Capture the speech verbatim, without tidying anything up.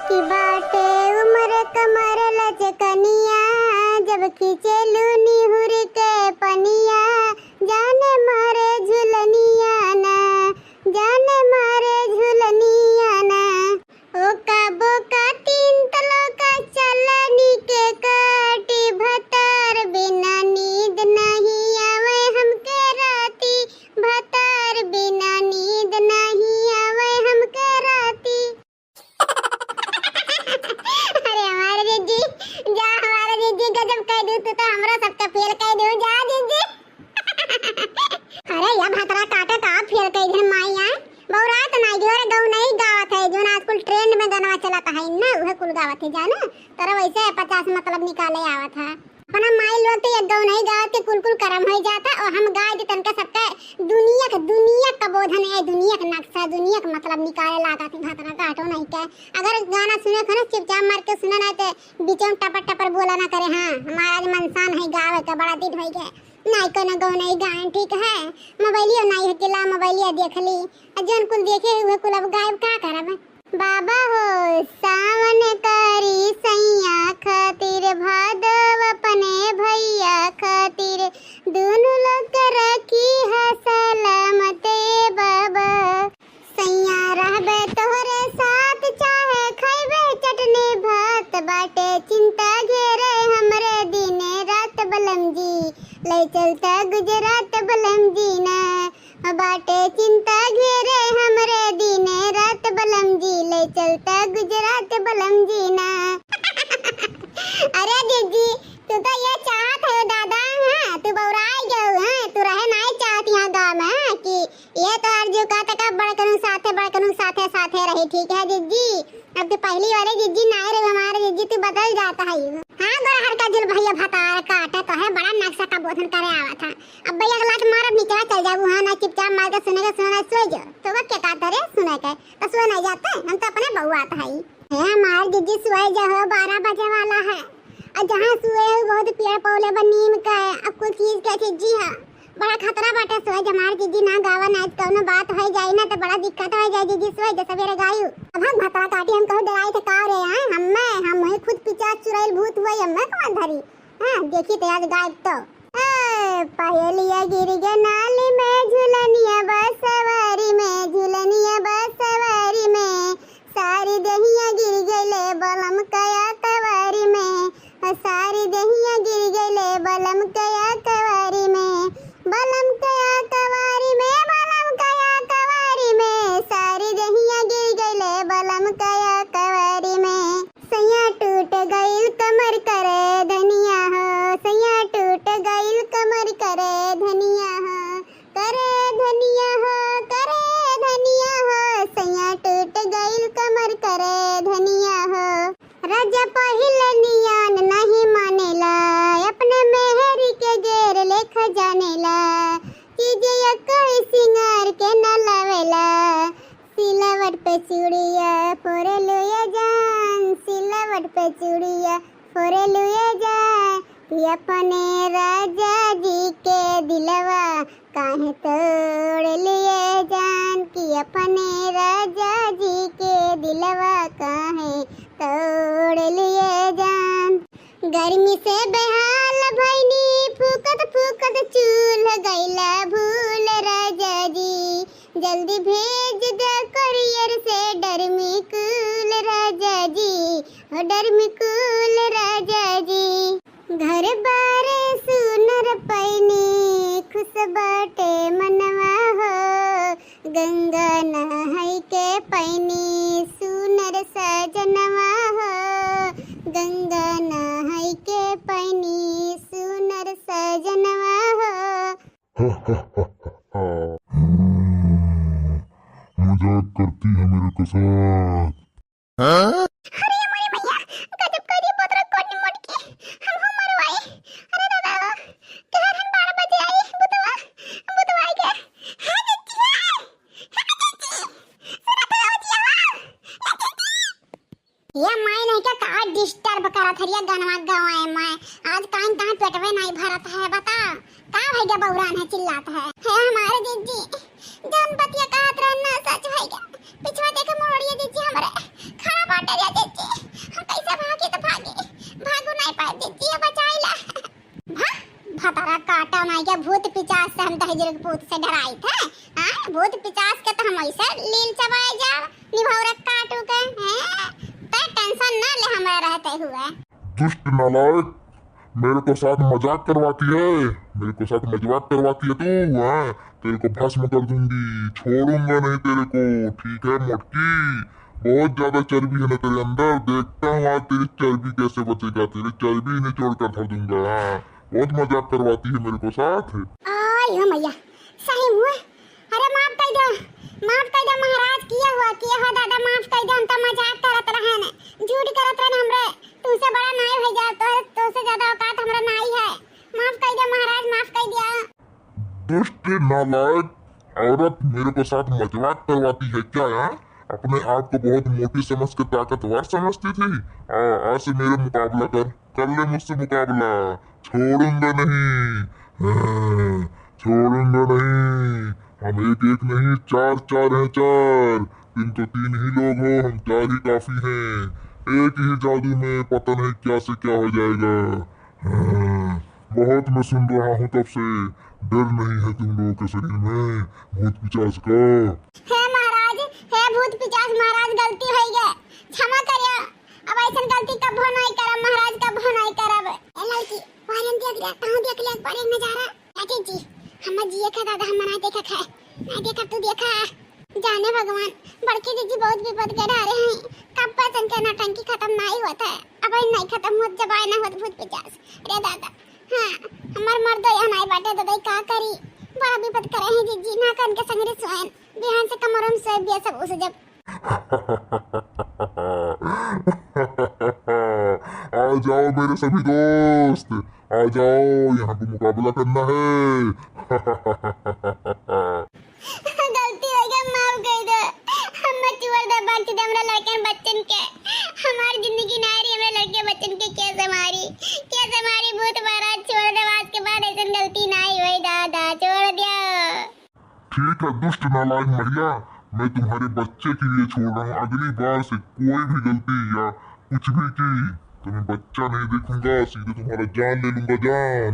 कि बाटे उमर कमर लचकनिया, जब खींचेलू निहुर के पनिया, जाने मारे झुलनिया ना, जाने मारे झुलनिया ना। ओ का बोका तीन तलो का चलनी के काटी, भतार बिना नींद नहीं आवे हमके राती, भतार बिना नींद नहीं आवे हमके राती। अरे हमारे जिज्जी, जा हमारे जिज्जी, गजब कह दू तू तो, हमरा सबका फेल कह दू, जा जिज्जी। अरे या भतरा काटे का फेल कह दे माई आए, बौरात नाई जो रे गौ नहीं गावत है, जो ना आजकल ट्रेंड में गाना चलत है ना, उहे कुल गावत है जाना। तोरा वैसे पचास मतलब निकाले आवत है। अपना माई लोग के एक गौ नहीं गावत के कुल कुल करम हो जाता, और हम गाय दे तनका सबका दुनिया के, दुनिया का बोधन है, दुनिया का नक्शा, दुनिया का मतलब निकाले लागत है, भतरा काटो नहीं के। अगर गाना सुने खाना चुपचाप मार के सुने ना, तो बीच में टपर टपर बोला ना करे। हाँ, हमारा आज मनसान है गावे का, बड़ा दिन हो गया, नहीं कोनो गौ नहीं गायन, ठीक है। मोबाइलियो नहीं है किला, मोबाइलिया देख ली, और जौन कुल देखे हुए कुल अब गायब का करब। बाबा हो सावन करी सैया खातिर, भादव अपने भैया खातिर, दोनों लोग के रखी है सलामत ए बाबा। सैया रहबे तोहरे साथ, चाहे खैबे चटनी भात, बाटे चिंता घेरे हमरे दिने रात बलम जी, ले चलता गुजरात बलम जी ना। बाटे चिंता घेरे हमरे दिने रात बलम जी, ले चलता गुजरात बलम जी ना। अरे जिज्जी, तू तो ये चाहत है दादा, हाँ, तू बौराई गयो, हाँ, तू रहे नाई चाहत यहाँ गाँव में, हाँ, कि ये तो अर्जू का तक बड़कनू साथे, बड़कनू साथे, साथे रही, ठीक है जिज्जी। अब तो पहली वाले जिज्जी नाई रहे हमारे जिज्जी, तू बदल जाता है। हाँ, गोरा हर का जुल भैया भतार काटा तो है, बड़ा नक्शा का बोधन करे आवा था। अब भैया के लात मारब, नीचे चल जाबू, हाँ, ना चुपचाप मार के सुने के सुने ना सोई जा। तो वो क्या कहता रे सुने के, तो सोए नहीं जाते, हम तो अपने बउआत है। हे हमार जिज्जी सोए जा हो, बारह बजे वाला है। और जहाँ सोए हो बहुत पेड़ पौले बा नीम का, अब कुल चीज के जिज्जी है। बड़ा खतरा बाटे, सोए जमार जिज्जी ना गावा, ना कौनो बात हो जाई ना तो बड़ा दिक्कत हो जाई जिज्जी, सोए जे सवेरे गायू। अब हम भतरा काटी, हम कहूँ डराई थे का रे, हैं? हम्मे, हम वही खुद पिचास चुड़ैल भूत हुए, हम्मे कौन धरी? हाँ, देखी तो आज गायब तो। ए, पायलिया गिर गे नाली में, झुलनिया बा सवारी में, झुलनिया बा सवारी में, सारी देहिया गिर गइले बलम कया कवारी में, सारी देहिया गिर गइले बलम कया कवारी में, बलम कया कवारी में, बलम कया कवारी में, सारी देहिया गिर गइले बलम कया कवारी में। सैया टूट गइल कमर करे धनिया हो, सैया टूट गइल कमर करे धनिया हो, करे धनिया हो, करे धनिया हो, सैया टूट गइल कमर करे धनिया हो। राजा पहिले नियान नहीं मानेला, अपने मेहरी के गेर लेखा जानेला, चीज एक ही सिंगार के न लावेला। सिलावट पे चूड़िया फोरेलू ये जान, सिलावट पे चूड़िया फोरेलू ये जान, कि अपने राजा जी के दिलवा काहे तोड़ लिए जान, कि अपने राजा जी के दिलवा काहे तोड़ लिए जान। गर्मी से बेहाल भइनी, फूकत फूकत चूल्ह गइला भूल राजा जी। जल्दी भेज दे courier से डर्मी कूल राजा जी, हो डर्मी कूल राजा जी। घर बारे सुनर पैनी, खुश बाटे मनवा हो, गंगा नहाई के पैनी सुनर सजनवा हो, गंगा नहाई के पैनी सुनर सजनवा हो। हम्म, मजाक करती है मेरे के साथ। अरे हमारे भैया, गजब कर दिए, पतरा कोनी मोटकी, हम हो मरवाई। अरे दादा, कह हम बारह बजे आई, बुधवा, बुधवा के। हाँ, जिज्जी, हाँ, हाँ, जिज्जी, सुना तो हो जिया, हाँ, जिज्जी। ये माई नहीं क्या, का disturb करत हरिया गनवा गवाए माई। आज काइन तहाँ पेटवे नहीं भरत है, बता। का भैया बौरान है, चिल्लात है? हे हमारे जिज्जी, जौन बतिया कहत रहन ना, सच भैया। पिछवा देखे मुड़िया जिज्जी हमरे खड़ा बाटे रे जिज्जी। बुजुर्ग पूत से डराइत है? हाँ, भूत पिचास के तो हम ऐसे लील चबाए जाब, निभौरक काटू के, हैं? तै tension ना ले हमरा रहते हुए। दुष्ट नालायक, मेरे को साथ मजाक करवाती है, मेरे को साथ मजाक करवाती है तू, हाँ? तेरे को भस्म कर दूंगी, छोड़ूंगा नहीं तेरे को, ठीक है मोटकी? बहुत ज्यादा चर्बी है ना तेरे अंदर, देखता हूँ आज तेरी चर्बी कैसे बचेगा, तेरी चर्बी निचोड़ कर धर दूंगा, हाँ? बहुत मजाक करवाती है मेरे को साथ। आय हो मैया, सही हुआ। अरे माफ कर दो, माफ कर दो महाराज, किया हुआ, किया हुआ दादा, माफ कर दो, हम तो मजाक करत रहन, झूठ करत रहन, हमरे तुमसे बड़ा नाई हो जाओ, तो तुमसे ज्यादा औकात हमरा नाई है, माफ कर दो महाराज, माफ कर दिया। दुष्ट नालायक औरत, मेरे को साथ मजाक करवाती है क्या? यहाँ अपने आप को बहुत मोटी समझ के ताकतवर समझती थी। आ, आज से मेरा मुकाबला कर, कर ले मुझसे मुकाबला, छोड़ूंगा नहीं, हाँ, छोड़ूंगा नहीं। हम एक एक नहीं, चार चार हैं, चार। तुम तो तीन ही लोग हो, हम चार ही काफी हैं। एक ही जादू में पता नहीं क्या से क्या हो जाएगा। हाँ, बहुत मैं सुन रहा हूँ तब से, डर नहीं है तुम लोगों के शरीर में भूत पिचास का। हे महाराज, हे भूत पिचास महाराज, गलती हो गया, क्षमा करिया। अब ऐसन गलती कबो नहीं करब महाराज, कबो नहीं करब। ए लड़की, बाहर देख ले, तहूँ देख ले एक बार एक नजारा। अरे जी, हम जिए का दादा, हम ना देखा खाए, ना देखा तू देखा। जाने भगवान, बड़की जीजी बहुत विपद के डारे हैं। कब तक इनके नौटंकी खत्म नहीं होता है, अब नहीं खत्म होत, जब आए ना होत भूत पिचास। रे दादा, हाँ, हमार मर्द यहाँ नहीं बाटे दादा, का करी? बड़ा विपद करे हैं जीजी, ना कन के संगरी सोएन, बिहान से कमरों में सोए बिया सब उस जब। आ जाओ मेरे सभी दोस्त, आ जाओ, यहाँ पे मुकाबला करना है। गलती हो गया, माफ कर दो। हम मत छोड़ दे बाकी दे हमरा लड़कन बच्चन के। हमार जिंदगी ना रही, हमरा लड़के बच्चन के कैसे मारी, कैसे मारी? भूत महाराज छोड़ दे, आज के बाद ऐसन गलती ना ही होई दादा, छोड़ दिया। ठीक है दुष्ट नालायक महिला, मैं तुम्हारे बच्चे के लिए छोड़ रहा हूँ। अगली बार से कोई भी गलती या कुछ भी की तो मैं बच्चा नहीं देखूंगा, सीधे तुम्हारा जान ले लूंगा, जान।